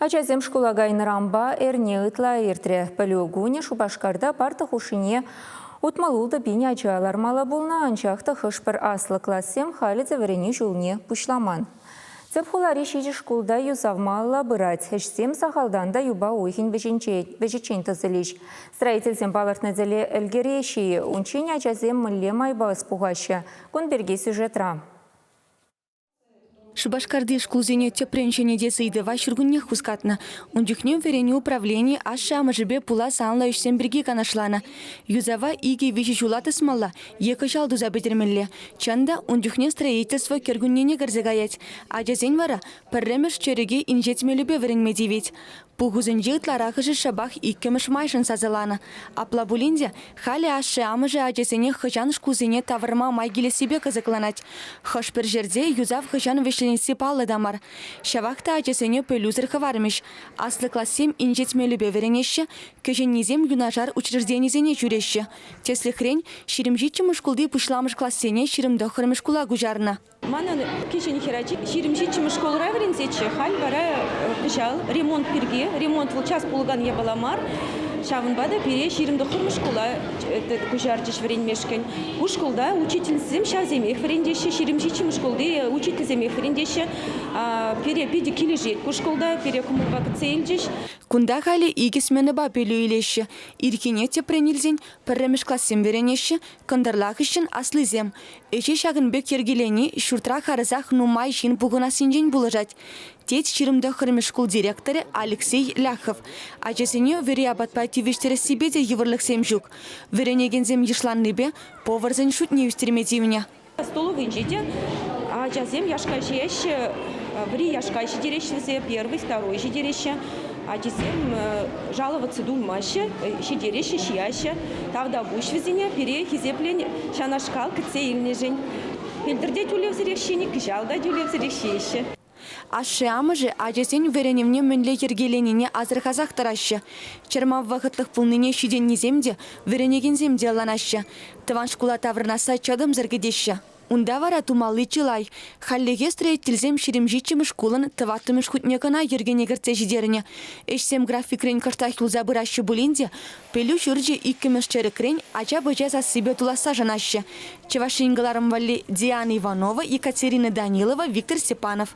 Ачасем шкула кайнӑранпа эрне ытла иртрӗ. Пӗлӳ кунӗ Шупашкарта парта хушшине 66 000 ача лармалла пулнӑ, анчах та хӑш-пӗр аслӑ классем халӗ те вӗренӳ ҫулне пуҫламан. Тӗп хулари ҫичӗ шкулта юсав малалла пырать. Ӗҫсем сахалтан та юпа уйӑхӗн вӗҫӗччен тӑсӑлӗҫ. Строительсем палӑртнӑ тӗле ӗлкӗреҫҫӗ-и? Унччен ачасем мӗнле майпа ӑс пухаҫҫӗ? Кун пирки сюжетра. Шупашкарти шкулсене тӗпрен ҫӗнетес ыйтӑва ҫуркуннех хускатнӑ. Ун чухне вӗренӳ управленийӗ ашшӗ-амӑшӗпе пулас анлӑ ӗҫсем пирки канашланӑ. Юсава икӗ-виҫӗ ҫула тӑсмалла е кӑҫал туса пӗтермелле. Чӑн та, ун чухне строительство кӗркуннене кӗрсе каять. Ачасен вара пӗрремӗш чӗрӗке инҫет мелӗпе вӗренме тивет. Пухусенче ытларахӑшӗ шӑпах иккӗмӗш майшӑн сасӑланӑ. Апла пулин те халӗ ашшӗ-амӑшӗ ачасене хӑҫан шкулсене тавӑрма май килессипе кӑсӑкланать. Хӑш-пӗр ҫӗрте юсав хӑҫан вӗҫленесси паллӑ та мар. Ҫавах та ачасене пӗлӳсӗр хӑвармӗҫ. Аслӑ классем инҫет мелӗпе вӗренеҫҫӗ, кӗҫӗннисем юнашар учрежденисене ҫӳреҫҫӗ. Тӗслӗхрен, 27-мӗш шкулти пуҫламӑш классене 29-мӗш шкула куҫарнӑ. Манӑн кӗҫӗн хӗрачи 27-мӗш школра вӗренсеччӗ. Халь вара кӑҫал ремонт пирки, ремонт вӑл час пулакан япала мар. Ҫавӑнпа та пире 29-мӗш шкула куҫарчӗҫ вӗренмешкӗн. Ку шкулта учительсем ҫавсемех вӗрентеҫҫӗ, 27-мӗш шкулти учительсемех вӗрентеҫҫӗ. Пире питӗ килӗшет ку шкулта, пире кӑмӑлпа кӗтсе илчӗҫ. Кунта халӗ икӗ сменӑпа пӗлӳ илеҫҫӗ. Ирхине тӗпрен илсен пӗрремӗш классем вӗренеҫҫӗ, кӑнтӑрла хыҫҫӑн аслисем. Ӗҫе ҫакӑн пек йӗркелени ҫуртра харӑсах нумай ҫын пухӑнассинчен пулӑшать, тет 29-мӗш шкул директорӗ Алексей Ляхов. Ачасене вӗри апатпа тивӗҫтерессипе те йывӑрлӑхсем ҫук. Вӗренекенсем йышланнипе поварсен шутне ӳстерме тивнӗ. Столовӑйӗнче те ачасем яшка ҫиеҫҫӗ, вӗри яшка ҫитереҫҫӗ вӗсем, первый, второй ҫитереҫҫӗ. Ачисем жаловаться тумаҫҫӗ, ҫитереҫҫӗ, ҫияҫҫӗ. Тавтапуҫ вӗсене пире хисеплӗн ҫанашкал кӗтсе илнӗшӗн. Пӗлтӗр те тӳлевсӗрех ҫинӗ, кӑҫал та тӳлевсӗрех ҫиеҫҫӗ. Ашшӗ-амӑшӗ ачасен вӗренӗвне мӗнле йӗркеленине асӑрхасах тӑраҫҫӗ. Чӑрмав вӑхӑтлӑх пулнине ҫитӗннисем те, вӗренекенсем те ӑнланаҫҫӗ. Тӑван шкула таврӑнасса чӑтӑмсӑр кӗтеҫҫӗ. Унта вара тумалли чылай. Хальлӗхе строительсем 27-мӗш шкулӑн тӑваттӑмӗш хутне кӑна йӗркене кӗртсе ҫитернӗ. Ӗҫсем графикрен кӑштах юлса пыраҫҫӗ пулин те пӗлӳ ҫурчӗ иккӗмӗш чӗрӗкрен ача-пӑча сассипе туласса шанаҫҫӗ. Чӑваш Ен кӑларӑм валли Диана Иванова, Екатерина Данилова, Виктор Степанов.